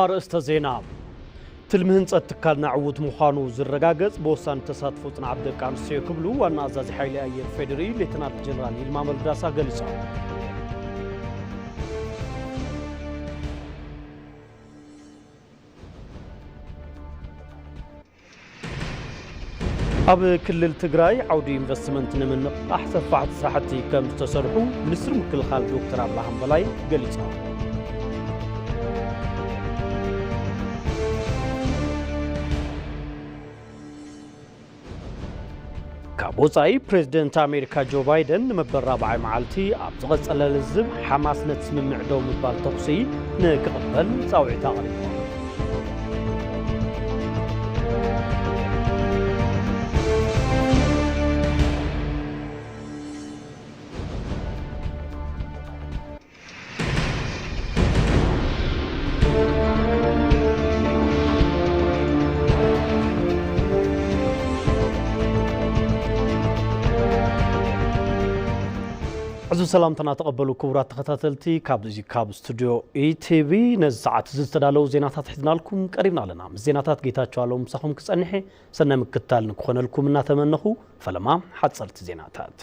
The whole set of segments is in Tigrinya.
ኣርእስተ ዜና። ትልሚ ህንጸት ትካልና ዕዉት ምዃኑ ዝረጋገጽ ብወሳኒ ተሳትፎ ጽንዓት ደቂ ኣንስትዮ ክብሉ ዋና ኣዛዚ ሓይሊ ኣየር ፌዴሪ ሌተናል ጀነራል ይልማ መርዳሳ ገሊጾም። ኣብ ክልል ትግራይ ዓውዲ ኢንቨስትመንት ንምንቕቓሕ ሰፋሕቲ ስራሕቲ ከም ዝተሰርሑ ሚኒስትር ምክልኻል ዶክተር ኣብርሃም በላይ ገሊጾም። ካብ ወጻኢ ፕሬዝደንት ኣሜሪካ ጆ ባይደን ንመበል ራብዓይ መዓልቲ ኣብ ዝቐጸለ ልዝብ ሓማስ ነቲ ስምምዕ ደው ምባል ተኹሲ ንክቕበል ጻውዒት ኣቕሪቦም። ሕዚ ሰላምታና ተቐበሉ ክቡራት ተኸታተልቲ፣ ካብዚ ካብ ስቱድዮ ኢቲቪ ነዚ ሰዓት እዚ ዝተዳለዉ ዜናታት ሒዝናልኩም ቀሪብና ኣለና። ምስ ዜናታት ጌታቸው ኣለዉ ምሳኹም ክጸንሐ ሰናይ ምክትታል ንክኾነልኩም እናተመነኹ፣ ፈለማ ሓጸርቲ ዜናታት።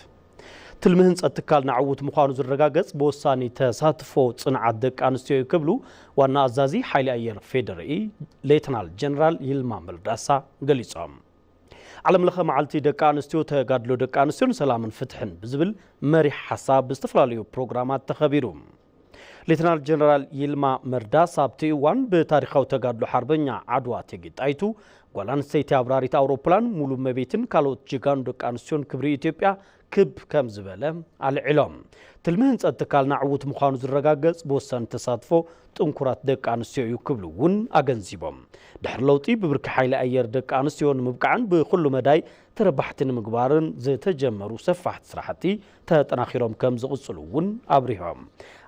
ትልሚ ህንጸት ትካልና ዕዉት ምዃኑ ዝረጋገጽ ብወሳኒ ተሳትፎ ጽንዓት ደቂ ኣንስትዮ እዩ ክብሉ ዋና ኣዛዚ ሓይሊ ኣየር ፌዴሪኢ ሌተናል ጀነራል ይልማ መርዳሳ ገሊጾም። ዓለም ለኸ መዓልቲ ደቂ ኣንስትዮ ተጋድሎ ደቂ ኣንስትዮ ንሰላምን ፍትሕን ብዝብል መሪሕ ሓሳብ ብዝተፈላለዩ ፕሮግራማት ተኸቢሩ። ሌተናል ጀነራል ይልማ መርዳሳ ኣብቲ እዋን ብታሪኻዊ ተጋድሎ ሓርበኛ ዓድዋ እቴጌ ጣይቱ፣ ጓል ኣንስተይቲ ኣብራሪት ኣውሮፕላን፣ ሙሉ እመቤትን ካልኦት ጀጋኑ ደቂ ኣንስትዮን ክብሪ ኢትዮጵያ ክብ ከም ዝበለ ኣልዒሎም። ትልሚ ህንጸት ትካልና ዕዉት ምዃኑ ዝረጋገጽ ብወሳኒ ተሳትፎ ጥንኩራት ደቂ ኣንስትዮ እዩ ክብሉ እውን ኣገንዚቦም። ድሕሪ ለውጢ ብብርኪ ሓይሊ ኣየር ደቂ ኣንስትዮ ንምብቃዕን ብኹሉ መዳይ ተረባሕቲ ንምግባርን ዝተጀመሩ ሰፋሕቲ ስራሕቲ ተጠናኺሮም ከም ዝቕጽሉ እውን ኣብሪሆም።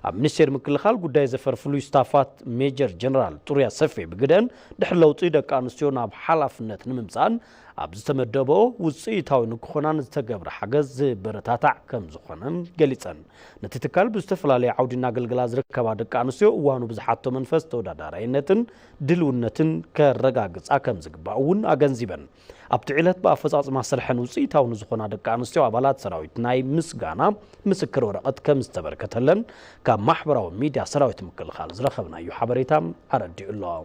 ኣብ ሚኒስቴር ምክልኻል ጉዳይ ዘፈር ፍሉይ ስታፋት ሜጀር ጀነራል ጥሩይ ኣሰፌ ብግደን፣ ድሕሪ ለውጢ ደቂ ኣንስትዮ ናብ ሓላፍነት ንምምጻእን ኣብ ዝተመደበኦ ውፅኢታዊ ንክኾናን ዝተገብረ ሓገዝ ዝበረታታዕ ከም ዝኾነ ገሊጸን። ነቲ ትካል ብዝተፈላለየ ዓውዲ እናገልገላ ዝርከባ ደቂ ኣንስትዮ እዋኑ ብዝሓቶ መንፈስ ተወዳዳራይነትን ድልውነትን ከረጋግጻ ከም ዝግባእ እውን ኣገንዚበን። ኣብቲ ዕለት ብኣፈጻጽማ ስርሐን ውፅኢታዊ ንዝኾና ደቂ ኣንስትዮ ኣባላት ሰራዊት ናይ ምስጋና ምስክር ወረቐት ከም ዝተበርከተለን ካብ ማሕበራዊ ሚድያ ሰራዊት ምክልኻል ዝረኸብናዮ ሓበሬታ ኣረዲኡ ኣሎ።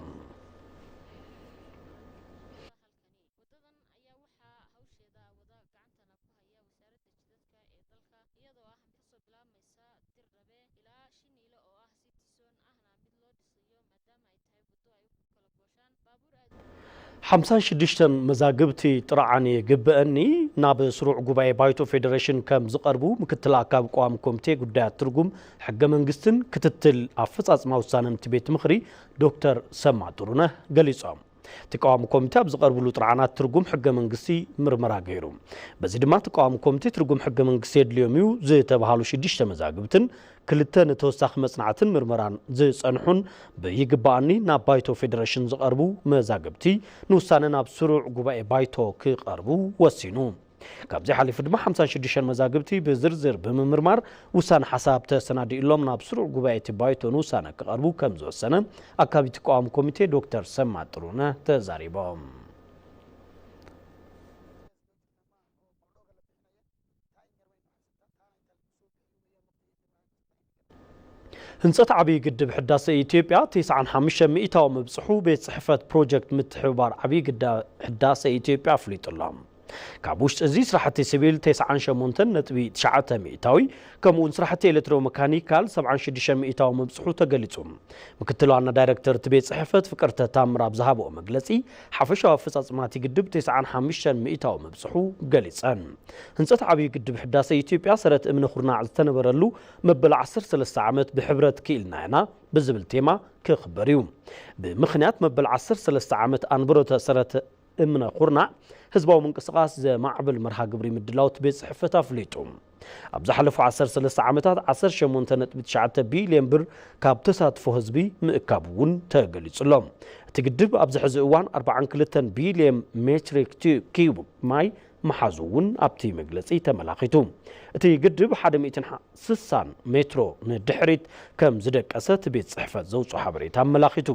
ሓምሳን ሽዱሽተን መዛግብቲ ጥርዓን ይግበአኒ ናብ ስሩዕ ጉባኤ ባይቶ ፌዴሬሽን ከም ዝቐርቡ ምክትል ኣካቢ ቀዋሚ ኮሚቴ ጉዳያት ትርጉም ሕገ መንግስትን ክትትል ኣፈጻጽማ ውሳነን እቲ ቤት ምኽሪ ዶክተር ሰማ ጥሩነህ ገሊጾም። እቲ ቀዋሚ ኮሚቴ ኣብ ዝቐርብሉ ጥርዓናት ትርጉም ሕገ መንግስቲ ምርመራ ገይሩ። በዚ ድማ እቲ ቀዋሚ ኮሚቴ ትርጉም ሕገ መንግስቲ የድልዮም እዩ ዝተባሃሉ ሽዱሽተ መዛግብትን ክልተ ንተወሳኺ መጽናዕትን ምርመራን ዝጸንሑን ብይግባኣኒ ናብ ባይቶ ፌዴሬሽን ዝቐርቡ መዛግብቲ ንውሳነ ናብ ስሩዕ ጉባኤ ባይቶ ክቐርቡ ወሲኑ። ካብዚ ሓሊፉ ድማ ሓምሳን ሽዱሽተን መዛግብቲ ብዝርዝር ብምምርማር ውሳነ ሓሳብ ተሰናዲኡሎም ናብ ስሩዕ ጉባኤ እቲ ባይቶ ንውሳነ ክቐርቡ ከም ዝወሰነ ኣካቢቲ ቀዋሚ ኮሚቴ ዶክተር ሰማ ጥሩነህ ተዛሪቦም። ህንጸት ዓብዪ ግድብ ሕዳሰ ኢትዮጵያ ተስዓን ሓሙሽተን ሚእታዊ ምብጽሑ ቤት ጽሕፈት ፕሮጀክት ምትሕብባር ዓብዪ ግድብ ሕዳሰ ኢትዮጵያ ኣፍሊጡ ኣሎ። ካብ ውሽጢ እዚ ስራሕቲ ሲቪል ተስዓን ሸሞንተን ነጥቢ ትሽዓተ ሚእታዊ፣ ከምኡ እውን ስራሕቲ ኤሌክትሮ መካኒካል ሰብዓን ሽዱሽተን ሚእታዊ ምብጽሑ ተገሊጹ። ምክትል ዋና ዳይሬክተር እቲ ቤት ጽሕፈት ፍቅርተ ታምር ኣብ ዝሃብኦ መግለጺ፣ ሓፈሻዊ ኣፈጻጽማ እቲ ግድብ ተስዓን ሓሙሽተን ሚእታዊ ምብጽሑ ገሊጸን። ህንጸት ዓብዪ ግድብ ሕዳሰ ኢትዮጵያ ሰረት እምነ ኩርናዕ ዝተነበረሉ መበል ዓሰርተ ሰለስተ ዓመት ብሕብረት ክኢልና ኢና ብዝብል ቴማ ክኽበር እዩ። ብምኽንያት መበል ዓሰርተ ሰለስተ ዓመት ኣንብሮተ ሰረት እምነ ኩርናዕ ህዝባዊ ምንቅስቓስ ዘማዕብል መርሃ ግብሪ ምድላው እቲ ቤት ጽሕፈት ኣፍሊጡ። ኣብ ዝሓለፉ ዓሰርተ ሰለስተ ዓመታት ዓሰርተ ሸሞንተ ነጥቢ ትሽዓተ ቢልዮን ብር ካብ ተሳትፎ ህዝቢ ምእካቡ እውን ተገሊጹ ኣሎ። እቲ ግድብ ኣብዚ ሕዚ እዋን ኣርባዓን ክልተን ቢልዮን ሜትሪክ ቱ-፣ ኪዩብ ማይ ምሓዙ እውን ኣብቲ መግለጺ ተመላኺቱ። እቲ ግድብ ሓደ ሚእትን ስሳን ሜትሮ ንድሕሪት ከም ዝደቀሰ እቲ ቤት ጽሕፈት ዘውፅኦ ሓበሬታ ኣመላኺቱ።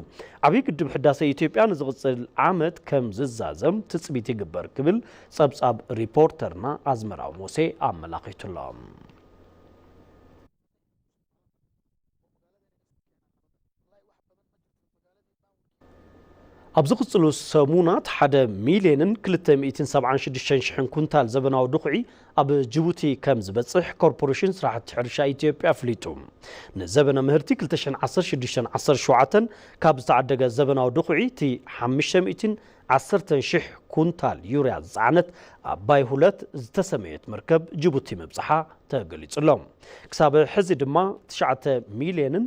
ዓብዪ ግድብ ሕዳሰ ኢትዮጵያ ንዝቕፅል ዓመት ከም ዝዛዘም ትፅቢት ይግበር ክብል ጸብጻብ ሪፖርተርና ኣዝመራው ሞሴ ኣመላኺቱሎ። ኣብ ዝቕፅሉ ሰሙናት ሓደ ሚልዮንን ክልተ ሚእትን ሰብዓን ሽዱሽተን ሽሕን ኩንታል ዘበናዊ ድኹዒ ኣብ ጅቡቲ ከም ዝበፅሕ ኮርፖሬሽን ስራሕቲ ሕርሻ ኢትዮጵያ ኣፍሊጡ። ንዘበነ ምህርቲ ክልተ ሽሕን ዓሰርተ ሽዱሽተን ዓሰርተ ሸውዓተን ካብ ዝተዓደገ ዘበናዊ ድኹዒ እቲ ሓሙሽተ ሚእትን ዓሰርተን ሽሕ ኩንታል ዩርያ ዝፀዓነት ኣባይ ሁለት ዝተሰመየት መርከብ ጅቡቲ ምብፅሓ ተገሊፁ ኣሎ። ክሳብ ሕዚ ድማ ትሽዓተ ሚልዮንን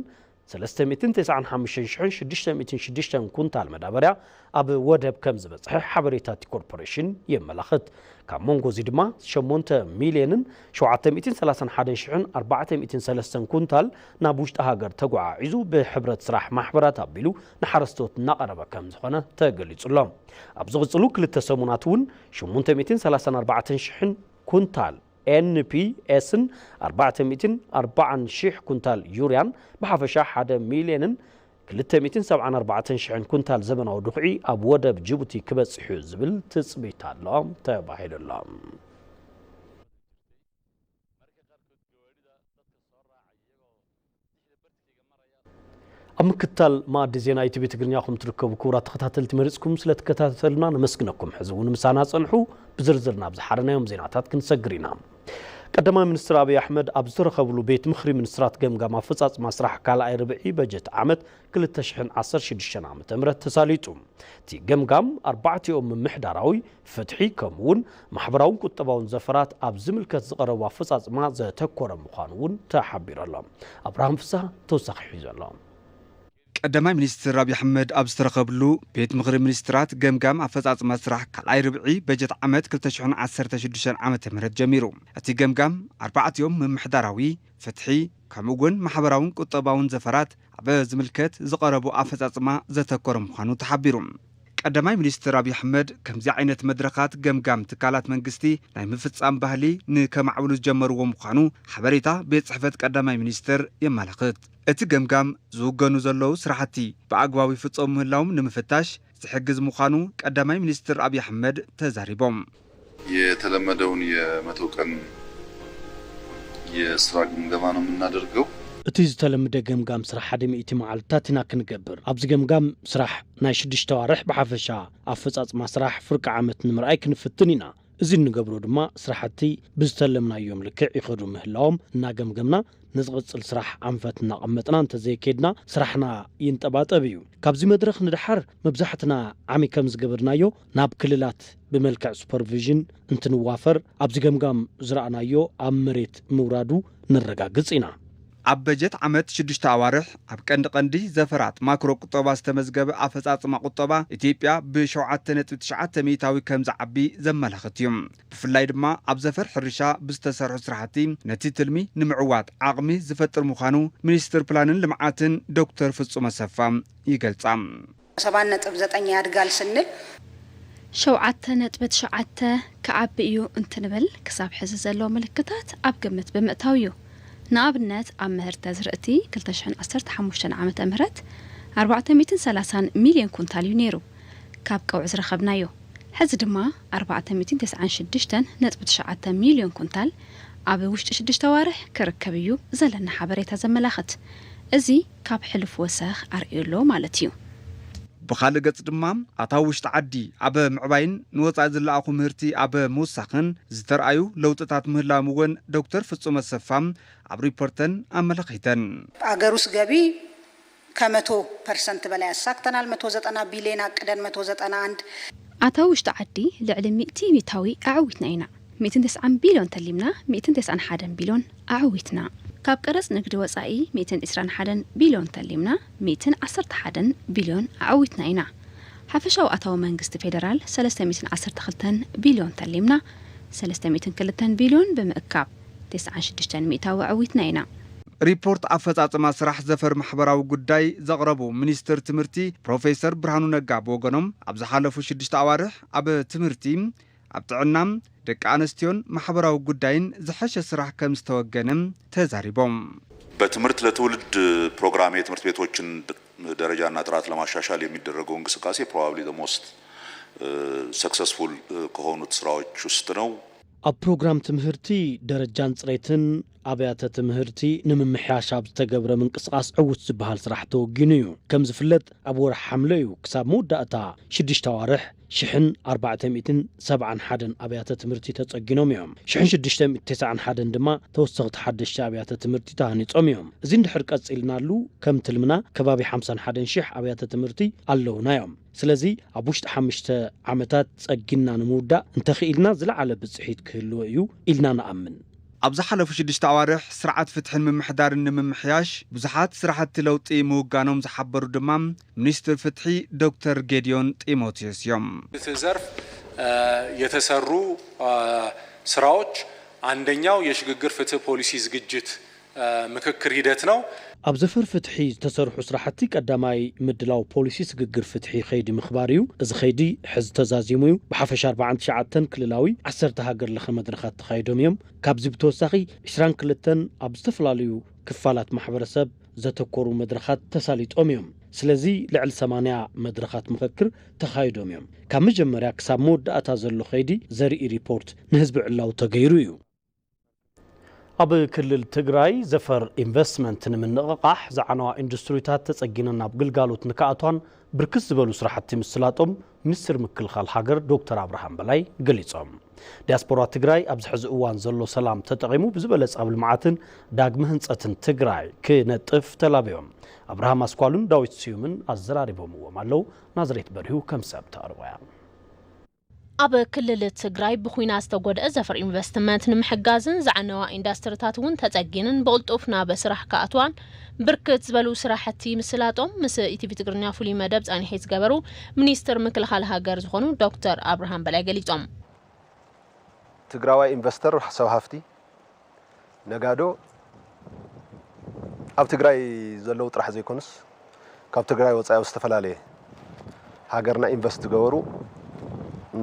ሰለስተ ሚእትን ተስዓን ሓሙሽተን ሽሕን ሽዱሽተ ሚእትን ሽዱሽተን ኩንታል መዳበርያ ኣብ ወደብ ከም ዝበፅሐ ሓበሬታ እቲ ኮርፖሬሽን የመላኽት። ካብ መንጎ እዚ ድማ ሸሞንተ ሚልዮንን ሸውዓተ ሚእትን ሰላሳን ሓደን ሽሕን ኣርባዕተ ሚእትን ሰለስተን ኩንታል ናብ ውሽጢ ሃገር ተጓዓዒዙ ብሕብረት ስራሕ ማሕበራት ኣቢሉ ንሓረስቶት እናቐረበ ከም ዝኾነ ተገሊጹ ኣሎ። ኣብ ዝቕጽሉ ክልተ ሰሙናት እውን ሸሞንተ ሚእትን ሰላሳን ኣርባዕተን ሽሕን ኩንታል ኤንፒኤስን ኣርባዕተ ሚእትን ኣርባዓን ሽሕ ኩንታል ዩርያን ብሓፈሻ ሓደ ሚልዮንን ክልተ ሚእትን ሰብዓን ኣርባዕተን ሽሕን ኩንታል ዘበናዊ ድኹዒ ኣብ ወደብ ጅቡቲ ክበጽሕ እዩ ዝብል ትጽቢት ኣሎ ተባሂሉ ኣሎ። ኣብ ምክትታል መኣዲ ዜና ኢቲቪ ትግርኛ ከም ትርከቡ ክቡራት ተኸታተልቲ መሪጽኩም ስለ ትከታተሉና ነመስግነኩም። ሕዚ እውን ምሳና ጸንሑ። ብዝርዝር ናብ ዝሓረናዮም ዜናታት ክንሰግር ኢና። ቀዳማይ ሚኒስትር ኣብይ ኣሕመድ ኣብ ዝተረኸብሉ ቤት ምኽሪ ሚኒስትራት ገምጋም ኣፈጻጽማ ስራሕ ካልኣይ ርብዒ በጀት ዓመት ክልተ ሽሕን ዓሰርተ ሽዱሽተን ዓመተ ምህረት ተሳሊጡ። እቲ ገምጋም ኣርባዕቲኦም ምምሕዳራዊ፣ ፍትሒ ከምኡ እውን ማሕበራውን ቁጠባውን ዘፈራት ኣብ ዝምልከት ዝቐረቡ ኣፈጻጽማ ዘተኮረ ምዃኑ እውን ተሓቢሩ ኣሎ። ኣብርሃም ፍስሃ ተወሳኺ ሒዙ ኣሎ። ቀዳማይ ሚኒስትር ኣብይ ኣሕመድ ኣብ ዝተረኸብሉ ቤት ምኽሪ ሚኒስትራት ገምጋም ኣፈጻጽማ ስራሕ ካልኣይ ርብዒ በጀት ዓመት ክልተ ሽሕን ዓሰርተ ሽዱሽተን ዓመተ ምህረት ጀሚሩ። እቲ ገምጋም ኣርባዕቲኦም ምምሕዳራዊ፣ ፍትሒ ከምኡ እውን ማሕበራውን ቁጠባውን ዘፈራት ኣብ ዝምልከት ዝቐረቡ ኣፈጻጽማ ዘተኮረ ምዃኑ ተሓቢሩ። ቀዳማይ ሚኒስትር ኣብይ ኣሕመድ ከምዚ ዓይነት መድረኻት ገምጋም ትካላት መንግስቲ ናይ ምፍጻም ባህሊ ንከማዕብሉ ዝጀመርዎ ምዃኑ ሓበሬታ ቤት ጽሕፈት ቀዳማይ ሚኒስትር የመላኽት። እቲ ገምጋም ዝውገኑ ዘለዉ ስራሕቲ ብኣግባቡ ይፍጸሙ ምህላዎም ንምፍታሽ ዝሕግዝ ምዃኑ ቀዳማይ ሚኒስትር ኣብይ ኣሕመድ ተዛሪቦም። የተለመደውን የመቶ ቀን የስራ ግምገማ ነው የምናደርገው። እቲ ዝተለምደ ገምጋም ስራሕ ሓደ ሚእቲ መዓልትታት ኢና ክንገብር። ኣብዚ ገምጋም ስራሕ ናይ ሽዱሽተ ኣዋርሕ ብሓፈሻ ኣፈጻጽማ ስራሕ ፍርቂ ዓመት ንምርኣይ ክንፍትን ኢና። እዚ እንገብሮ ድማ ስራሕቲ ብዝተለምናዮም ልክዕ ይኸዱ ምህላዎም እናገምገምና ንዝቕጽል ስራሕ ኣንፈት እናቐመጥና እንተዘይኬድና ስራሕና ይንጠባጠብ እዩ። ካብዚ መድረኽ ንደሓር መብዛሕትና ዓሚ ከም ዝገበርናዮ ናብ ክልላት ብመልክዕ ሱፐርቪዥን እንትንዋፈር ኣብዚ ገምጋም ዝረኣናዮ ኣብ መሬት ምውራዱ ነረጋግጽ ኢና። ኣብ በጀት ዓመት ሽዱሽተ ኣዋርሕ ኣብ ቀንዲ ቀንዲ ዘፈራት ማክሮ ቁጠባ ዝተመዝገበ ኣፈፃፅማ ቁጠባ ኢትዮጵያ ብሸውዓተ ነጥቢ ትሽዓተ ሚእታዊ ከም ዝዓቢ ዘመላኽት እዩ። ብፍላይ ድማ ኣብ ዘፈር ሕርሻ ብዝተሰርሑ ስራሕቲ ነቲ ትልሚ ንምዕዋት ዓቕሚ ዝፈጥር ምዃኑ ሚኒስትር ፕላንን ልምዓትን ዶክተር ፍፁም ኣሰፋ ይገልፃ። ሰባት ነጥብ ዘጠኝ ያድጋል ስንል ሸውዓተ ነጥቢ ትሽዓተ ክዓቢ እዩ እንትንብል ክሳብ ሕዚ ዘሎ ምልክታት ኣብ ግምት ብምእታው እዩ። ንኣብነት ኣብ ምህርቲ ኣዝርእቲ ክልተ ሽሕን ዓሰርተ ሓሙሽተን ዓመተ ምህረት ኣርባዕተ ሚእትን ሰላሳን ሚልዮን ኩንታል እዩ ነይሩ ካብ ቀውዒ ዝረኸብናዮ። ሕዚ ድማ ኣርባዕተ ሚእትን ተስዓን ሽዱሽተን ነጥቢ ትሽዓተ ሚልዮን ኩንታል ኣብ ውሽጢ ሽዱሽተ ኣዋርሕ ክርከብ እዩ ዘለና ሓበሬታ ዘመላኽት። እዚ ካብ ሕሉፍ ወሰኽ ኣርእዩ ኣሎ ማለት እዩ። ብኻልእ ገፅ ድማ ኣታዊ ውሽጢ ዓዲ ኣብ ምዕባይን ንወፃኢ ዝለኣኹ ምህርቲ ኣብ ምውሳኽን ዝተርኣዩ ለውጥታት ምህላዎም እውን ዶክተር ፍፁም ኣሰፋ ኣብ ሪፖርተን ኣመላኺተን። አገር ውስጥ ገቢ ከመቶ ፐርሰንት በላይ አሳክተናል። መቶ ዘጠና ቢሊዮን አቅደን መቶ ዘጠና አንድ። ኣታዊ ውሽጢ ዓዲ ልዕሊ ሚእቲ ሚእታዊ ኣዕዊትና ኢና። ሚእትን ተስዓን ቢልዮን ተሊምና ሚእትን ተስዓን ሓደን ቢልዮን ኣዕዊትና። ካብ ቀረጽ ንግዲ ወጻኢ ሚእትን ዕስራን ሓደን ቢልዮን ተሊምና ሚእትን ዓሰርተ ሓደን ቢልዮን ኣዕዊትና ኢና። ሓፈሻዊ ኣታዊ መንግስቲ ፌደራል ሰለስተ ሚእትን ዓሰርተ ክልተን ቢልዮን ተሊምና ሰለስተ ሚእትን ክልተን ቢልዮን ብምእካብ ተስዓን ሽዱሽተን ሚእታዊ ኣዕዊትና ኢና። ሪፖርት ኣፈጻጽማ ስራሕ ዘፈር ማሕበራዊ ጉዳይ ዘቕረቡ ሚኒስትር ትምህርቲ ፕሮፌሰር ብርሃኑ ነጋ ብወገኖም ኣብ ዝሓለፉ ሽዱሽተ ኣዋርሕ ኣብ ትምህርቲ ኣብ ጥዕና፣ ደቂ ኣንስትዮን ማሕበራዊ ጉዳይን ዝሐሸ ስራሕ ከም ዝተወገነ ተዛሪቦም። በትምህርት ለትውልድ ፕሮግራም የትምህርት ቤቶችን ደረጃና ጥራት ለማሻሻል የሚደረገው እንቅስቃሴ probably the most successful ከሆኑት ስራዎች ውስጥ ነው። ኣብ ፕሮግራም ትምህርቲ ደረጃን ጽሬትን ኣብያተ ትምህርቲ ንምምሕያሽ ኣብ ዝተገብረ ምንቅስቓስ ዕዉት ዝበሃል ስራሕ ተወጊኑ እዩ። ከም ዝፍለጥ ኣብ ወርሒ ሓምለ እዩ ክሳብ መወዳእታ ሽዱሽተ ኣዋርሕ ሽሕን ኣርባዕተ ሚእትን ሰብዓን ሓደን ኣብያተ ትምህርቲ ተጸጊኖም እዮም። ሽሕን ሽዱሽተ ሚእትን ተስዓን ሓደን ድማ ተወሰኽቲ ሓደሽቲ ኣብያተ ትምህርቲ ተሃኒጾም እዮም። እዚ እንድሕር ቀጺልናሉ ከም ትልምና ከባቢ ሓምሳን ሓደን ሽሕ ኣብያተ ትምህርቲ ኣለውና እዮም። ስለዚ ኣብ ውሽጢ ሓሙሽተ ዓመታት ጸጊንና ንምውዳእ እንተኽኢልና ዝለዓለ ብጽሒት ክህልዎ እዩ ኢልና ንኣምን። ኣብ ዝሓለፉ ሽዱሽተ ኣዋርሕ ስርዓት ፍትሕን ምምሕዳርን ንምምሕያሽ ብዙሓት ስራሕቲ ለውጢ ምውጋኖም ዝሓበሩ ድማ ሚኒስትር ፍትሒ ዶክተር ጌዲዮን ጢሞቴዎስ እዮም። ፍትህ ዘርፍ የተሰሩ ስራዎች አንደኛው የሽግግር ፍትህ ፖሊሲ ዝግጅት ምክክር ሂደት ነው። ኣብ ዘፈር ፍትሒ ዝተሰርሑ ስራሕቲ ቀዳማይ ምድላው ፖሊሲ ስግግር ፍትሒ ኸይዲ ምኽባር እዩ። እዚ ኸይዲ ሕዚ ተዛዚሙ እዩ። ብሓፈሻ ኣርባዓን ትሽዓተን ክልላዊ፣ ዓሰርተ ሃገር ለኸ መድረኻት ተኻይዶም እዮም። ካብዚ ብተወሳኺ ዕስራን ክልተን ኣብ ዝተፈላለዩ ክፋላት ማሕበረሰብ ዘተኮሩ መድረኻት ተሳሊጦም እዮም። ስለዚ ልዕሊ ሰማንያ መድረኻት ምኽክር ተኻይዶም እዮም። ካብ መጀመርያ ክሳብ መወዳእታ ዘሎ ኸይዲ ዘርኢ ሪፖርት ንህዝቢ ዕላው ተገይሩ እዩ። ኣብ ክልል ትግራይ ዘፈር ኢንቨስትመንት ንምንቕቓሕ ዝዓነዋ ኢንዱስትሪታት ተጸጊነን ናብ ግልጋሎት ንክኣትዋን ብርክት ዝበሉ ስራሕቲ ምስላጦም ሚኒስትር ምክልኻል ሃገር ዶክተር ኣብርሃም በላይ ገሊጾም። ዲያስፖራ ትግራይ ኣብዚ ሕዚ እዋን ዘሎ ሰላም ተጠቒሙ ብዝበለጸ ኣብ ልምዓትን ዳግመ ህንጸትን ትግራይ ክነጥፍ ተላብዮም። ኣብርሃም ኣስኳሉን ዳዊት ስዩምን ኣዘራሪቦምዎም ኣለዉ። ናዝሬት በሪሁ ከም ሰብ ተቕርቦያ። ኣብ ክልል ትግራይ ብኹናት ዝተጎድአ ዘፈር ኢንቨስትመንት ንምሕጋዝን ዝዓነዋ ኢንዳስትሪታት እውን ተፀጊንን ብቕልጡፍ ናብ ስራሕ ክኣትዋን ብርክት ዝበሉ ስራሕቲ ምስላጦም ምስ ኢቲቪ ትግርኛ ፍሉይ መደብ ፃኒሒት ዝገበሩ ሚኒስትር ምክልኻል ሃገር ዝኾኑ ዶክተር ኣብርሃም በላይ ገሊፆም። ትግራዋይ ኢንቨስተር ሰብ ሃፍቲ ነጋዶ ኣብ ትግራይ ዘለዉ ጥራሕ ዘይኮኑስ ካብ ትግራይ ወፃኢ ኣብ ዝተፈላለየ ሃገርና ኢንቨስት ዝገበሩ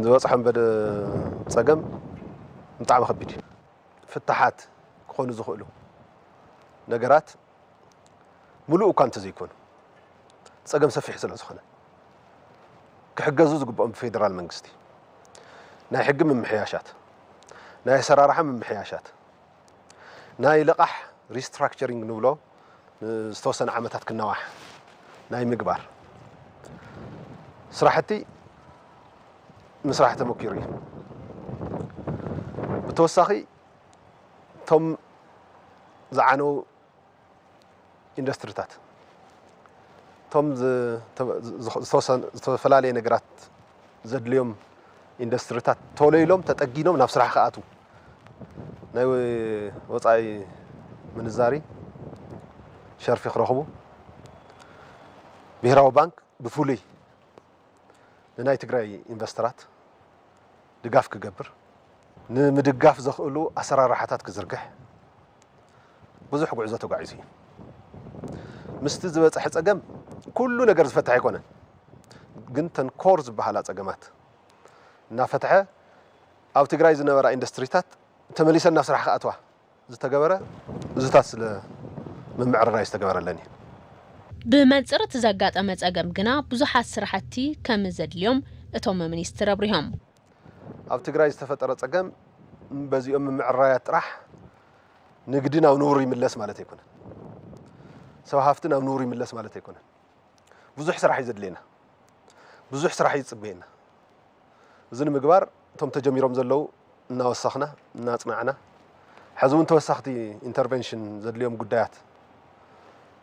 ዝበፅሖም በደ ፀገም ብጣዕሚ ከቢድ እዩ። ፍታሓት ክኾኑ ዝኽእሉ ነገራት ሙሉእ እኳ እንተዘይኮኑ ፀገም ሰፊሕ ስለ ዝኾነ ክሕገዙ ዝግብኦም ብፌደራል መንግስቲ ናይ ሕጊ ምምሕያሻት ናይ ኣሰራርሓ ምምሕያሻት ናይ ልቓሕ ሪስትራክቸሪንግ ንብሎ ዝተወሰነ ዓመታት ክናዋሕ ናይ ምግባር ስራሕቲ ምስራሕ ተመኪሩ እዩ። ብተወሳኺ እቶም ዝዓነው ኢንዱስትሪታት እቶም ዝተፈላለየ ነገራት ዘድልዮም ኢንዱስትሪታት ቶሎ ኢሎም ተጠጊኖም ናብ ስራሕ ክኣትዉ ናይ ወፃኢ ምንዛሪ ሸርፊ ክረኽቡ ብሄራዊ ባንክ ብፍሉይ ንናይ ትግራይ ኢንቨስተራት ድጋፍ ክገብር ንምድጋፍ ዘኽእሉ ኣሰራርሓታት ክዝርግሕ ብዙሕ ጉዕዞ ተጓዒዙ እዩ። ምስቲ ዝበፀሐ ፀገም ኩሉ ነገር ዝፈትሐ ኣይኮነን፣ ግን ተን ኮር ዝበሃላ ፀገማት እናፈትሐ ኣብ ትግራይ ዝነበራ ኢንዱስትሪታት ተመሊሰን ናብ ስራሕ ክኣትዋ ዝተገበረ እዙታት ስለ ምምዕርራይ ዝተገበረለን እዩ። ብመንፅር እቲ ዘጋጠመ ፀገም ግና ብዙሓት ስራሕቲ ከም ዘድልዮም እቶም ሚኒስትር ኣብሪሆም። ኣብ ትግራይ ዝተፈጠረ ፀገም በዚኦም ምምዕርራያት ጥራሕ ንግዲ ናብ ንቡር ይምለስ ማለት ኣይኮነን። ሰብ ሃፍቲ ናብ ንቡር ይምለስ ማለት ኣይኮነን። ብዙሕ ስራሕ እዩ ዘድልየና። ብዙሕ ስራሕ እዩ ዝፅበየና። እዚ ንምግባር እቶም ተጀሚሮም ዘለዉ እናወሰኽና እናፅናዕና ሕዚ እውን ተወሳኽቲ ኢንተርቨንሽን ዘድልዮም ጉዳያት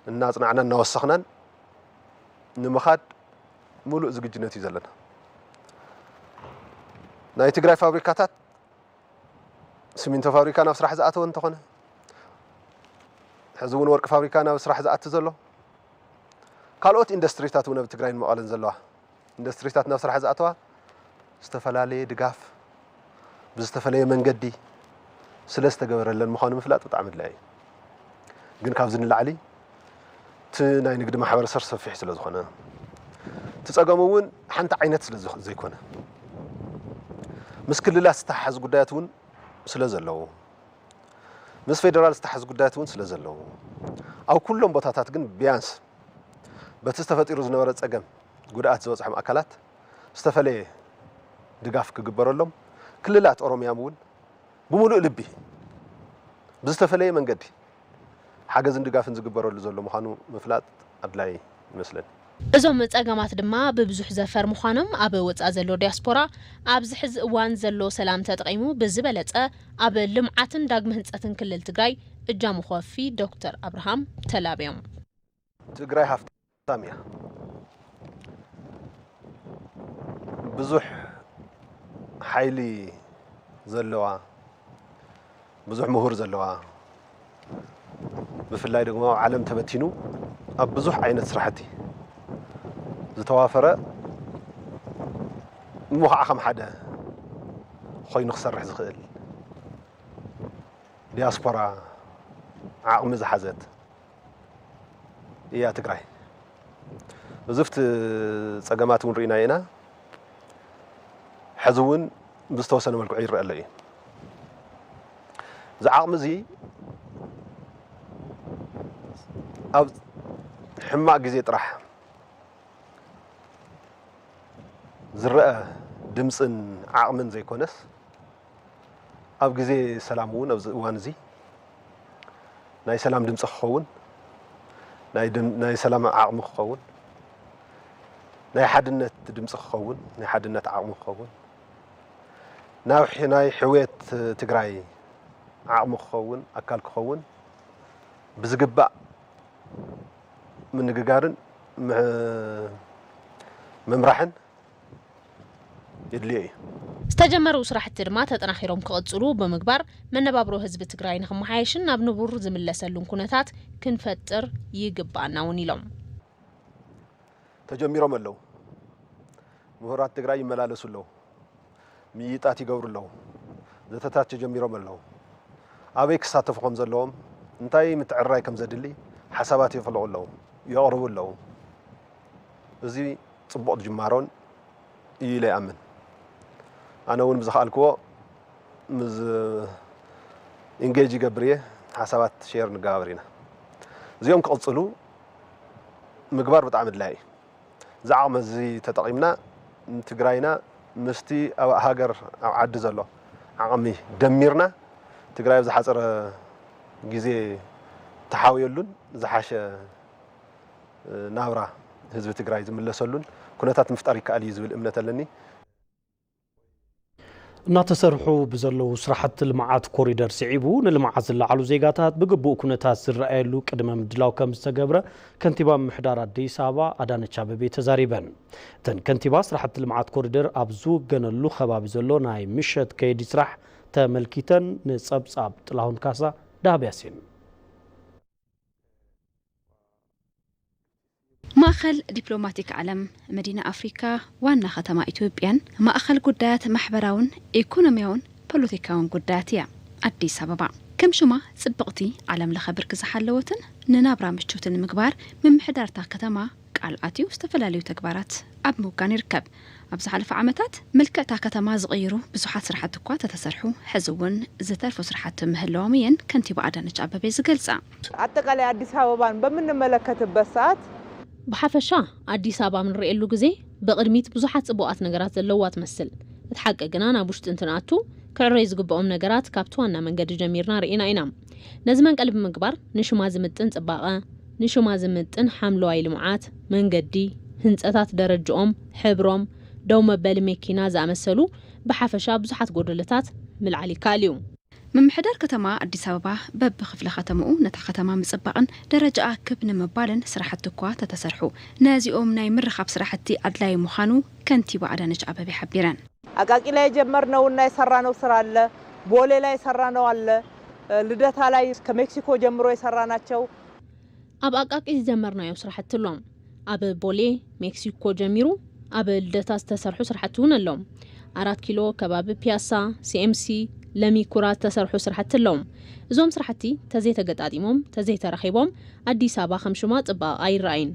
እናፅናዕና እናወሰኽናን ንምኻድ ሙሉእ ዝግጅነት እዩ ዘለና። ናይ ትግራይ ፋብሪካታት ሲሚንቶ ፋብሪካ ናብ ስራሕ ዝኣተወ እንተኾነ ሕዚ እውን ወርቂ ፋብሪካ ናብ ስራሕ ዝኣቲ ዘሎ ካልኦት ኢንዱስትሪታት እውን ኣብ ትግራይን መቐለን ዘለዋ ኢንዱስትሪታት ናብ ስራሕ ዝኣተዋ ዝተፈላለየ ድጋፍ ብዝተፈለየ መንገዲ ስለ ዝተገበረለን ምዃኑ ምፍላጥ ብጣዕሚ ኣድላዪ እዩ። ግን ካብዚ ንላዕሊ እቲ ናይ ንግዲ ማሕበረሰብ ሰፊሕ ስለ ዝኾነ እቲ ፀገሙ እውን ሓንቲ ዓይነት ስለ ዘይኮነ ምስ ክልላት ዝተሓሓዝ ጉዳያት እውን ስለ ዘለዉ፣ ምስ ፌደራል ዝተሓሓዝ ጉዳያት እውን ስለ ዘለዉ፣ ኣብ ኩሎም ቦታታት ግን ቢያንስ በቲ ዝተፈጢሩ ዝነበረ ጸገም ጉድኣት ዝበጽሖም ኣካላት ዝተፈለየ ድጋፍ ክግበረሎም፣ ክልላት ኦሮሚያ እውን ብምሉእ ልቢ ብዝተፈለየ መንገዲ ሓገዝን ድጋፍን ዝግበረሉ ዘሎ ምዃኑ ምፍላጥ ኣድላይ ይመስለኒ። እዞም ጸገማት ድማ ብብዙሕ ዘፈር ምዃኖም ኣብ ወጻኢ ዘሎ ዲያስፖራ ኣብዚ ሕዚ እዋን ዘሎ ሰላም ተጠቒሙ ብዝበለጸ ኣብ ልምዓትን ዳግመ ህንጸትን ክልል ትግራይ እጃሙ ክወፊ ዶክተር ኣብርሃም ተላብዮም። ትግራይ ሃፍታም እያ። ብዙሕ ሓይሊ ዘለዋ፣ ብዙሕ ምሁር ዘለዋ፣ ብፍላይ ደግሞ ኣብ ዓለም ተበቲኑ ኣብ ብዙሕ ዓይነት ስራሕቲ ዝተዋፈረ እሞ ከዓ ከም ሓደ ኮይኑ ክሰርሕ ዝኽእል ዲያስፖራ ዓቕሚ ዝሓዘት እያ ትግራይ። ብዙፍት ጸገማት እውን ርኢና ኢና። ሕዚ እውን ብዝተወሰነ መልክዑ ይረአ ኣሎ እዩ። እዚ ዓቕሚ እዚ ኣብ ሕማቕ ግዜ ጥራሕ ዝረአ ድምፅን ዓቕምን ዘይኮነስ፣ ኣብ ግዜ ሰላም እውን ኣብዚ እዋን እዚ ናይ ሰላም ድምፂ ክኸውን፣ ናይ ድም-፣ ናይ ሰላም ዓቕሚ ክኸውን፣ ናይ ሓድነት ድምፂ ክኸውን፣ ናይ ሓድነት ዓቕሚ ክኸውን፣ ናብ ሕ-፣ ናይ ሕውየት ትግራይ ዓቕሚ ክኸውን፣ ኣካል ክኸውን ብዝግባእ ምንግጋርን ምሕ-፣ ምምራሕን የድልዮ እዩ። ዝተጀመሩ ስራሕቲ ድማ ተጠናኺሮም ክቕፅሉ ብምግባር መነባብሮ ህዝቢ ትግራይ ንክመሓየሽን ናብ ንቡር ዝምለሰሉን ኩነታት ክንፈጥር ይግባኣና እውን ኢሎም። ተጀሚሮም ኣለዉ። ምሁራት ትግራይ ይመላለሱ ኣለዉ። ምይይጣት ይገብሩ ኣለዉ። ዘተታት ተጀሚሮም ኣለዉ። ኣበይ ክሳተፉ ከም ዘለዎም፣ እንታይ ምትዕርራይ ከም ዘድሊ ሓሳባት የፍልቑ ኣለዉ፣ የቕርቡ ኣለዉ። እዚ ጽቡቕ ጅማሮን እዩ ኢለ ይኣምን። ኣነ እውን ብዝኸኣልክዎ ምስ ኢንጌጅ ይገብር እየ፣ ሓሳባት ሼር ንገባበር ኢና። እዚኦም ክቕጽሉ ምግባር ብጣዕሚ ኣድላዪ እዩ። እዚ ዓቕሚ እዚ ተጠቒምና ንትግራይና ምስቲ ኣብ ሃገር ኣብ ዓዲ ዘሎ ዓቕሚ ደሚርና ትግራይ ኣብ ዝሓጸረ ግዜ ተሓውየሉን ዝሓሸ ናብራ ህዝቢ ትግራይ ዝምለሰሉን ኩነታት ምፍጣር ይከኣል እዩ ዝብል እምነት ኣለኒ። እናተሰርሑ ብዘለዉ ስራሕቲ ልምዓት ኮሪደር ስዒቡ ንልምዓት ዝለዓሉ ዜጋታት ብግቡእ ኩነታት ዝረኣየሉ ቅድመ ምድላው ከም ዝተገብረ ከንቲባ ምምሕዳር ኣዲስ ኣበባ ኣዳነች ኣቤቤ ተዛሪበን። እተን ከንቲባ ስራሕቲ ልምዓት ኮሪደር ኣብ ዝውገነሉ ከባቢ ዘሎ ናይ ምሸት ከይዲ ስራሕ ተመልኪተን ንጸብጻብ ጥላሁን ካሳ ደሃብ ያሲን። ማእኸል ዲፕሎማቲክ ዓለም፣ መዲና ኣፍሪካ፣ ዋና ከተማ ኢትዮጵያን ማእኸል ጉዳያት ማሕበራውን ኢኮኖሚያውን ፖለቲካውን ጉዳያት እያ ኣዲስ ኣበባ። ከም ሽማ ፅብቕቲ ዓለም ለኸ ብርኪ ዝሓለወትን ንናብራ ምቹት ንምግባር ምምሕዳርታ ከተማ ቃል ኣትዩ ዝተፈላለዩ ተግባራት ኣብ ምውጋን ይርከብ። ኣብ ዝሓለፈ ዓመታት መልክዕታ ከተማ ዝቕይሩ ብዙሓት ስራሕቲ እኳ ተተሰርሑ፣ ሕዚ እውን ዝተርፉ ስራሕቲ ምህላዎም እየን ከንቲባ ኣዳነች ኣበቤ ዝገልጻ። ኣጠቃላይ ኣዲስ ኣበባን በምንመለከትበት ሰዓት ብሓፈሻ ኣዲስ ኣበባ ምንርእየሉ ግዜ ብቕድሚት ብዙሓት ጽቡቓት ነገራት ዘለዋ ትመስል። እቲ ሓቂ ግና ናብ ውሽጢ እንትንኣቱ ክዕረዩ ዝግብኦም ነገራት ካብቲ ዋና መንገዲ ጀሚርና ርኢና ኢና። ነዚ መንቀሊ ብምግባር ንሽማ ዝምጥን ጽባቐ፣ ንሽማ ዝምጥን ሓምለዋይ ልምዓት፣ መንገዲ፣ ህንጸታት ደረጅኦም፣ ሕብሮም፣ ደው መበሊ መኪና ዝኣመሰሉ ብሓፈሻ ብዙሓት ጎደሎታት ምልዓል ይከኣል እዩ። ምምሕዳር ከተማ ኣዲስ ኣበባ በብክፍለ ከተምኡ ነታ ከተማ ምጽባቕን ደረጃኣ ክብ ንምባልን ስራሕቲ እኳ ተተሰርሑ፣ ነዚኦም ናይ ምርኻብ ስራሕቲ ኣድላዪ ምዃኑ ከንቲባ ኣዳነች ኣበቤ ሓቢረን። ኣቃቂ ላይ የጀመርነውና የሰራነው ስራ አለ፣ ቦሌ ላይ የሰራነው አለ፣ ልደታ ላይ ከሜክሲኮ ጀምሮ የሰራናቸው። ኣብ ኣቃቂ ዝጀመርናዮ ስራሕቲ ኣሎ። ኣብ ቦሌ ሜክሲኮ ጀሚሩ ኣብ ልደታ ዝተሰርሑ ስራሕቲ እውን ኣሎ። ኣራት ኪሎ ከባቢ ፒያሳ፣ ሲኤምሲ፣ ለሚ ኩራ ዝተሰርሑ ስራሕቲ ኣለዉ። እዞም ስራሕቲ ተዘይተገጣጢሞም፣ ተዘይተራኺቦም ኣዲስ ኣበባ ከም ሽማ ጽባቐ ኣይረኣይን።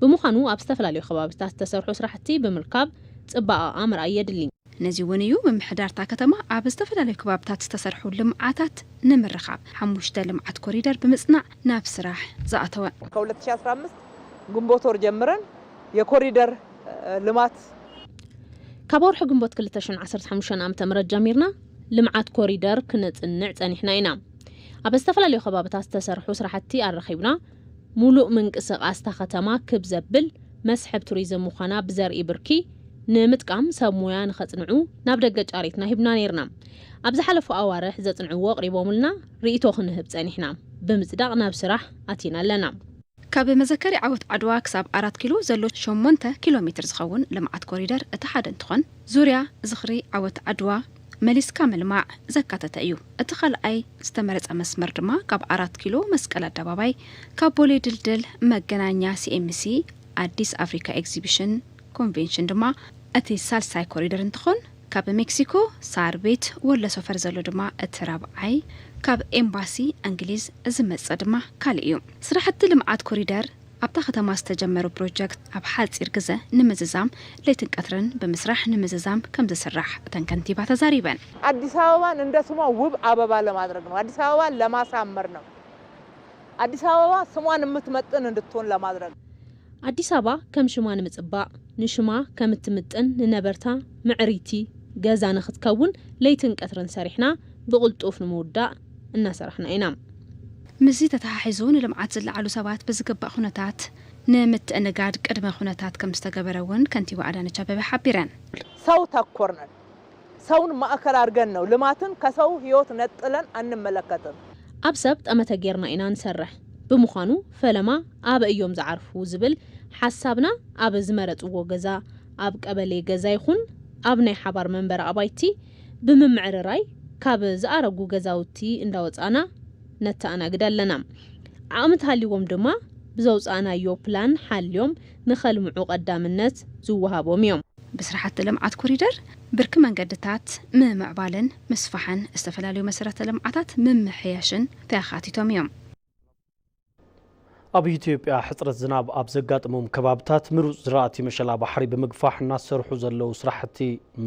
ብምዃኑ ኣብ ዝተፈላለዩ ከባቢታት ዝተሰርሑ ስራሕቲ ብምርካብ ጽባቐኣ ምርኣይ የድሊ። ነዚ እውን እዩ ምምሕዳር እታ ከተማ ኣብ ዝተፈላለዩ ከባብታት ዝተሰርሑ ልምዓታት ንምርኻብ ሓሙሽተ ልምዓት ኮሪደር ብምጽናዕ ናብ ስራሕ ዝኣተወ። ከ2015 ግንቦት ወር ጀምረን የኮሪደር ልማት ካብ ወርሒ ግንቦት ክልተ ሽሕን ዓሰርተ ሓሙሽተን ዓመተ ምህረት ጀሚርና ልምዓት ኮሪደር ክነጽንዕ ጸኒሕና ኢና። ኣብ ዝተፈላለዩ ከባብታት ዝተሰርሑ ስራሕቲ ኣረኺብና፣ ሙሉእ ምንቅስቓስ እታ ከተማ ክብ ዘብል መስሕብ ቱሪዝም ምዃና ብዘርኢ ብርኪ ንምጥቃም ሰብ ሞያ ንኸጽንዑ ናብ ደገ ጫሬትና ሂብና ነይርና። ኣብ ዝሓለፉ ኣዋርሕ ዘጽንዕዎ ኣቕሪቦምልና ርእይቶ ክንህብ ጸኒሕና። ብምጽዳቕ ናብ ስራሕ ኣቲና ኣለና። ካብ መዘከሪ ዓወት ዓድዋ ክሳብ ኣራት ኪሎ ዘሎ ሸሞንተ ኪሎ ሜትር ዝኸውን ልምዓት ኮሪደር እቲ ሓደ እንትኾን፣ ዙርያ ዝኽሪ ዓወት ዓድዋ መሊስካ ምልማዕ ዘካተተ እዩ። እቲ ካልኣይ ዝተመረጸ መስመር ድማ ካብ ኣራት ኪሎ መስቀል ኣደባባይ፣ ካብ ቦሌ ድልድል መገናኛ ሲኤምሲ ኣዲስ ኣፍሪካ ኤግዚቢሽን ኮንቬንሽን ድማ እቲ ሳልሳይ ኮሪደር እንትኾን፣ ካብ ሜክሲኮ ሳር ቤት ወሎ ሰፈር ዘሎ ድማ እቲ ራብዓይ፣ ካብ ኤምባሲ እንግሊዝ ዝመጸ ድማ ካልእ እዩ። ስራሕቲ ልምዓት ኮሪደር ኣብታ ከተማ ዝተጀመሩ ፕሮጀክት ኣብ ሓፂር ግዘ ንምዝዛም ለይትን ቀትርን ብምስራሕ ንምዝዛም ከምዝስራሕ እተን ከንቲባ ተዛሪበን። አዲስ አበባን እንደ ስሟ ውብ አበባ ለማድረግ ነው። አዲስ አበባን ለማሳመር ነው። አዲስ አበባ ስሟን የምትመጥን እንድትሆን ለማድረግ። ኣዲስ ኣበባ ከም ሽማ ንምጽባቕ፣ ንሽማ ከም እትምጥን ንነበርታ ምዕሪቲ ገዛ ንኽትከውን ለይትን ቀትርን ሰሪሕና ብቕልጡፍ ንምውዳእ እናሰራሕና ኢና። ምስዚ ተተሓሒዙ ንልምዓት ዝለዓሉ ሰባት ብዝግባእ ኩነታት ንምትእንጋድ ቅድመ ኩነታት ከም ዝተገበረ እውን ከንቲባ ኣዳነች ኣበበ ሓቢረን። ሰው ተኮር ነን። ሰውን ማእከል አድርገን ነው ልማትን ከሰው ህይወት ነጥለን አንመለከትም። ኣብ ሰብ ጠመተ ጌርና ኢና ንሰርሕ። ብምዃኑ ፈለማ ኣበይ እዮም ዝዓርፉ ዝብል ሓሳብና ኣብ ዝመረፅዎ ገዛ፣ ኣብ ቀበሌ ገዛ ይኹን ኣብ ናይ ሓባር መንበሪ ኣባይቲ ብምምዕርራይ ካብ ዝኣረጉ ገዛውቲ እንዳወፃእና ነተኣናግድ ኣለና። ዓቕሚ ተሃልይዎም ድማ ብዘውፃእናዮ ፕላን ሓልዮም ንኸልምዑ ቀዳምነት ዝወሃቦም እዮም። ብስራሕቲ ልምዓት ኮሪደር ብርኪ መንገድታት ምምዕባልን ምስፋሕን ዝተፈላለዩ መሰረተ ልምዓታት ምምሕያሽን ተኻቲቶም እዮም። ኣብ ኢትዮጵያ ሕፅረት ዝናብ ኣብ ዘጋጥሞም ከባብታት ምሩፅ ዝራእቲ መሸላ ባሕሪ ብምግፋሕ እናሰርሑ ዘለዉ ስራሕቲ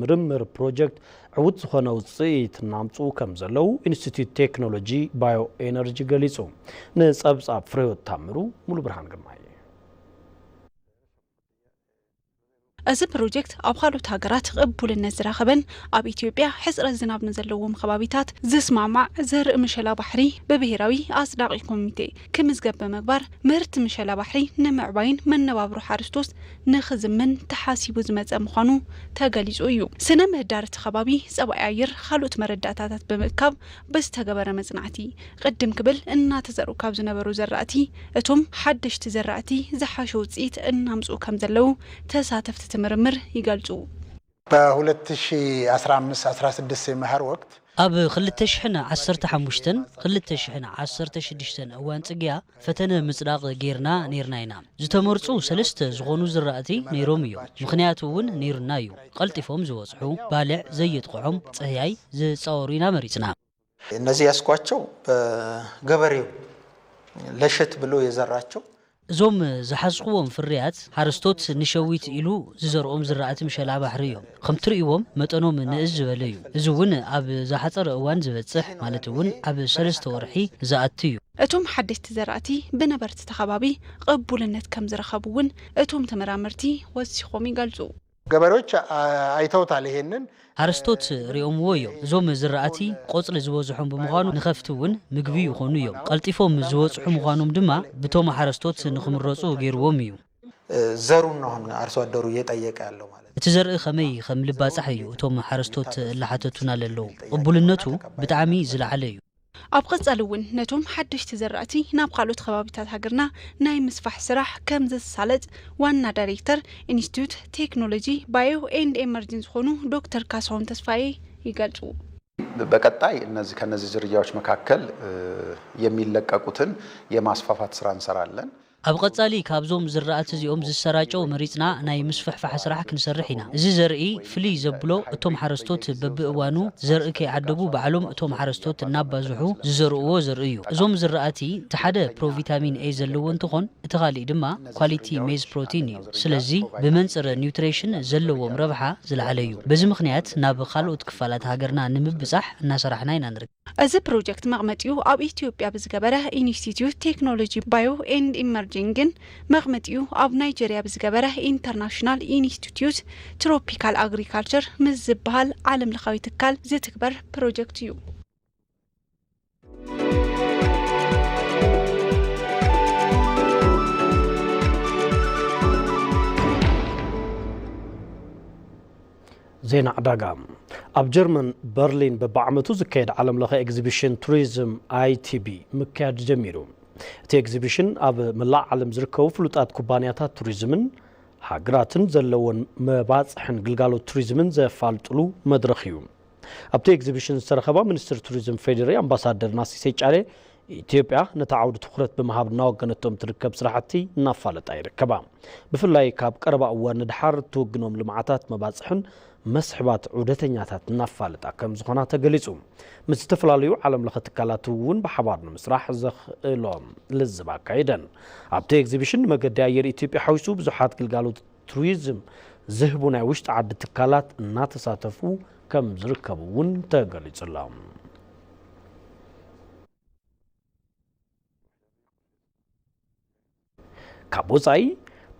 ምርምር ፕሮጀክት ዕዉት ዝኾነ ውፅኢት እናምፅኡ ከም ዘለዉ ኢንስቲትዩት ቴክኖሎጂ ባዮ ኤነርጂ ገሊፁ። ንፀብፃብ ፍሬህይወት ታምሩ፣ ሙሉ ብርሃን ግርማይ። እዚ ፕሮጀክት ኣብ ካልኦት ሃገራት ቅቡልነት ዝረኸበን ኣብ ኢትዮጵያ ሕፅረት ዝናብ ንዘለዎም ከባቢታት ዝስማማዕ ዘርኢ ምሸላ ባሕሪ ብብሄራዊ ኣፅዳቒ ኮሚቴ ክምዝገብ ብምግባር ምህርቲ ምሸላ ባሕሪ ንምዕባይን መነባብሮ ሓረስቶት ንኽዝምን ተሓሲቡ ዝመፀ ምዃኑ ተገሊፁ እዩ። ስነ ምህዳር እቲ ከባቢ፣ ፀባይ ኣየር፣ ካልኦት መረዳእታታት ብምእካብ ብዝተገበረ መፅናዕቲ ቅድም ክብል እናተዘርኡ ካብ ዝነበሩ ዘራእቲ እቶም ሓደሽቲ ዘራእቲ ዝሓሸ ውፅኢት እናምፅኡ ከም ዘለዉ ተሳተፍቲ እቲ ምርምር ይገልፁ። በ2015-16 የመኸር ወቅት ኣብ ክልተ ሽሕን ዓሰርተ ሓሙሽተን ክልተ ሽሕን ዓሰርተ ሽዱሽተን እዋን ጽግያ ፈተነ ምጽዳቕ ጌርና ኔርና ኢና። ዝተመርጹ ሰለስተ ዝኾኑ ዝራእቲ ነይሮም እዮም። ምኽንያቱ እውን ነይሩና እዩ። ቀልጢፎም ዝበጽሑ፣ ባልዕ ዘየጥቕዖም፣ ጸህያይ ዝጻወሩ ኢና መሪጽና። እነዚህ ያስኳቸው በገበሬው ለሸት ብሎ የዘራቸው እዞም ዝሓዝኽዎም ፍርያት ሓረስቶት ንሸዊት ኢሉ ዝዘርኦም ዝራእቲ ምሸላ ባሕሪ እዮም። ከም ትርእይዎም መጠኖም ንእስ ዝበለ እዩ። እዚ እውን ኣብ ዝሓጸረ እዋን ዝበጽሕ ማለት እውን ኣብ ሰለስተ ወርሒ ዝኣቱ እዩ። እቶም ሓደሽቲ ዘራእቲ ብነበርቲ እቲ ከባቢ ቅቡልነት ከም ዝረኸቡ እውን እቶም ተመራመርቲ ወሲኾም ይገልጹ። ገበሬዎች አ- አይተውታል ይሄንን። ሓረስቶት ሪኦምዎ እዮም። እዞም ዝራእቲ ቆጽሊ ዝበዝሖም ብምዃኑ ንኸፍቲ እውን ምግቢ ይኾኑ እዮም። ቀልጢፎም ዝበጽሑ ምዃኖም ድማ ብቶም ሓረስቶት ንኽምረጹ ገይርዎም እዩ። ዘሩን ነው አሁን አርሶ አደሩ እየጠየቀ ያለው ማለት ነው። እቲ ዘርኢ ከመይ ከም ልባጻሕ እዩ እቶም ሓረስቶት እላሓተቱና ለለዉ። ቅቡልነቱ ብጣዕሚ ዝለዓለ እዩ። ኣብ ቀጻሊ እውን ነቶም ሓደሽቲ ዘራእቲ ናብ ካልኦት ከባቢታት ሃገርና ናይ ምስፋሕ ስራሕ ከም ዘሳለጥ ዋና ዳይሬክተር ኢንስቲትዩት ቴክኖሎጂ ባዮ ኤንድ ኤመርጂን ዝኾኑ ዶክተር ካሳሁን ተስፋዬ ይገልጹ። በቀጣይ እነዚህ ከነዚህ ዝርያዎች መካከል የሚለቀቁትን የማስፋፋት ስራ እንሰራለን። ኣብ ቀጻሊ ካብዞም ዝራእቲ እዚኦም ዝሰራጨው መሪጽና ናይ ምስፍሕፋሕ ስራሕ ክንሰርሕ ኢና። እዚ ዘርኢ ፍልይ ዘብሎ እቶም ሓረስቶት በብእዋኑ ዘርኢ ከይዓደጉ ባዕሎም እቶም ሓረስቶት እናባዝሑ ዝዘርእዎ ዘርኢ እዩ። እዞም ዝራእቲ እቲ ሓደ ፕሮቪታሚን ኤ ዘለዎ እንትኾን እቲ ካሊእ ድማ ኳሊቲ ሜዝ ፕሮቲን እዩ። ስለዚ ብመንጽር ኒውትሬሽን ዘለዎም ረብሓ ዝለዓለ እዩ። በዚ ምኽንያት ናብ ካልኦት ክፋላት ሃገርና ንምብጻሕ እናሰራሕና ኢና ንርከብ። እዚ ፕሮጀክት መቐመጢኡ ኣብ ኢትዮጵያ ብዝገበረ ኢንስቲትዩት ቴክኖሎጂ ባዮ ኤንድ ኢመርጂንግን መቐመጢኡ ኣብ ናይጀርያ ብዝገበረ ኢንተርናሽናል ኢንስቲትዩት ትሮፒካል ኣግሪካልቸር ምስ ዝበሃል ዓለም ለኻዊ ትካል ዝትግበር ፕሮጀክት እዩ። ዜና ዕዳጋ። ኣብ ጀርመን በርሊን በብዓመቱ ዝካየድ ዓለም ለኸ ኤግዚቢሽን ቱሪዝም ኣይቲቢ ምክያድ ጀሚሩ። እቲ ኤግዚቢሽን ኣብ መላእ ዓለም ዝርከቡ ፍሉጣት ኩባንያታት ቱሪዝምን ሃገራትን ዘለዎን መባፅሕን ግልጋሎት ቱሪዝምን ዘፋልጥሉ መድረኽ እዩ። ኣብቲ ኤግዚቢሽን ዝተረኸባ ሚኒስትር ቱሪዝም ፌዴሪ ኣምባሳደር ናሲሴ ጫሌ፣ ኢትዮጵያ ነቲ ዓውዲ ትኹረት ብምሃብ እናወገነቶም ትርከብ ስራሕቲ እናፋለጣ ይርከባ። ብፍላይ ካብ ቀረባ እዋን ንድሓር እትውግኖም ልምዓታት መባፅሕን መስሕባት ዑደተኛታት እናፋለጣ ከም ዝኾና ተገሊፁ። ምስ ዝተፈላለዩ ዓለም ለኸ ትካላት እውን ብሓባር ንምስራሕ ዘኽእሎም ልዝብ ኣካይደን። ኣብቲ ኤግዚቢሽን ንመገዲ ኣየር ኢትዮጵያ ሓዊሱ ብዙሓት ግልጋሎት ቱሪዝም ዝህቡ ናይ ውሽጢ ዓዲ ትካላት እናተሳተፉ ከም ዝርከቡ እውን ተገሊፁ ኣሎ። ካብ ወፃኢ፣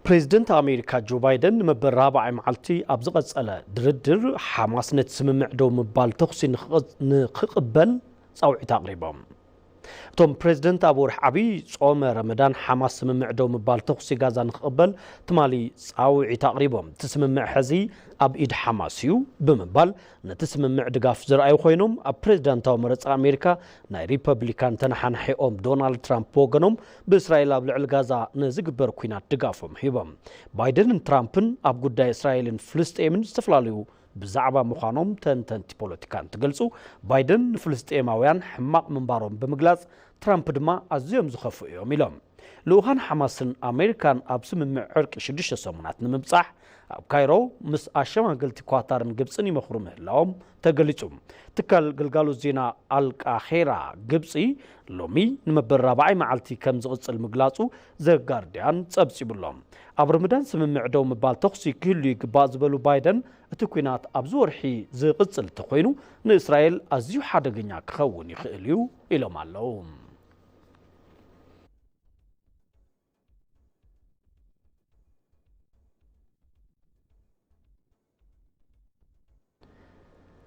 ፕሬዚደንት ኣሜሪካ ጆ ባይደን ንመበል ራብዓይ መዓልቲ ኣብ ዝቐጸለ ድርድር፣ ሓማስ ነቲ ስምምዕ ደው ምባል ተኹሲ ንኽቐ-፣ ንኽቕበል ጻውዒት ኣቕሪቦም። እቶም ፕሬዚደንት ኣብ ወርሒ ዓብዪ ጾመ ረመዳን ሓማስ ስምምዕ ደው ምባል ተኹሲ ጋዛ ንኽቕበል ትማሊ ጻውዒት ኣቕሪቦም። እቲ ስምምዕ ሕዚ ኣብ ኢድ ሓማስ እዩ ብምባል ነቲ ስምምዕ ድጋፍ ዘርኣዩ ኮይኖም፣ ኣብ ፕሬዚዳንታዊ መረጻ ኣሜሪካ ናይ ሪፐብሊካን ተነሓናሒኦም ዶናልድ ትራምፕ ብወገኖም ብእስራኤል ኣብ ልዕሊ ጋዛ ንዝግበር ኲናት ድጋፎም ሂቦም። ባይደንን ትራምፕን ኣብ ጉዳይ እስራኤልን ፍልስጤምን ዝተፈላለዩ ብዛዕባ ምዃኖም ተንተንቲ ፖለቲካ እንትገልጹ፣ ባይደን ንፍልስጤማውያን ሕማቕ ምንባሮም ብምግላጽ፣ ትራምፕ ድማ ኣዝዮም ዝኸፍኡ እዮም ኢሎም። ልኡኻን ሓማስን ኣሜሪካን ኣብ ስምምዕ ዕርቂ ሽዱሽተ ሰሙናት ንምብጻሕ ኣብ ካይሮ ምስ ኣሸማገልቲ ኳታርን ግብጽን ይመኽሩ ምህላዎም ተገሊጹ። ትካል ግልጋሎት ዜና ኣልቃሄራ ግብጺ ሎሚ ንመበል ራብዓይ መዓልቲ ከም ዝቕጽል ምግላጹ ዘጋርዲያን ጸብጺቡሎ። ኣብ ረመዳን ስምምዕ ደው ምባል ተኹሲ ክህሉ ይግባእ ዝበሉ ባይደን፣ እቲ ኲናት ኣብዚ ወርሒ ዝቕጽል እንተኾይኑ ንእስራኤል ኣዝዩ ሓደገኛ ክኸውን ይኽእል እዩ ኢሎም ኣለዉ።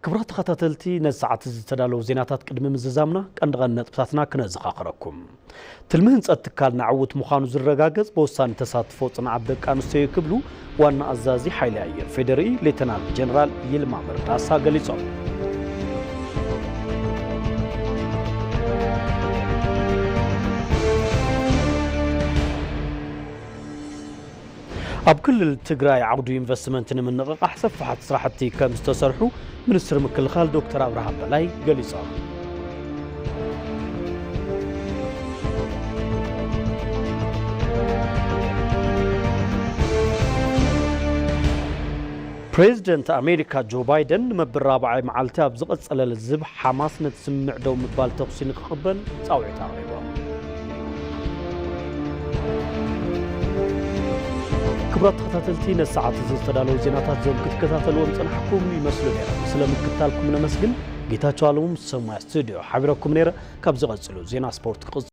ክቡራት ተኸታተልቲ፣ ነዚ ሰዓት እዚ ዝተዳለዉ ዜናታት ቅድሚ ምዝዛምና ቀንዲ ቀንዲ ነጥብታትና ክነዘኻኽረኩም። ትልሚ ህንጸት ትካልና ዕዉት ምዃኑ ዝረጋገጽ ብወሳኒ ተሳትፎ ጽንዓት ደቂ ኣንስትዮ እዩ ክብሉ ዋና ኣዛዚ ሓይሊ ኣየር ፌዴሪኢ ሌተናል ጀነራል ይልማ መርዳሳ ገሊጾም። ኣብ ክልል ትግራይ ዓውዲ ኢንቨስትመንት ንምንቕቓሕ ሰፋሓት ስራሕቲ ከም ዝተሰርሑ ሚኒስትር ምክልኻል ዶክተር ኣብርሃም በላይ ገሊጾም። ፕሬዚደንት ኣሜሪካ ጆ ባይደን ንመበል ራብዓይ መዓልቲ ኣብ ዝቐጸለ ልዝብ ሓማስ ነቲ ስምምዕ ደው ምባል ተኹሲ ንክቕበል ጻውዒት ኣቕሪቦም። ክቡራት ተኸታተልቲ፣ ነዚ ሰዓት እዚ ዝተዳለዉ ዜናታት ዞም ክትከታተልዎም ዝጸናሕኩም ይመስሉ ነይሮም። ስለ ምክትታልኩም ነመስግን። ጌታቸው ኣለሙ ምስ ሰሙያ ስቱዲዮ ሓቢረኩም ነይረ። ካብ ዝቐጽሉ ዜና ስፖርት ክቕጽል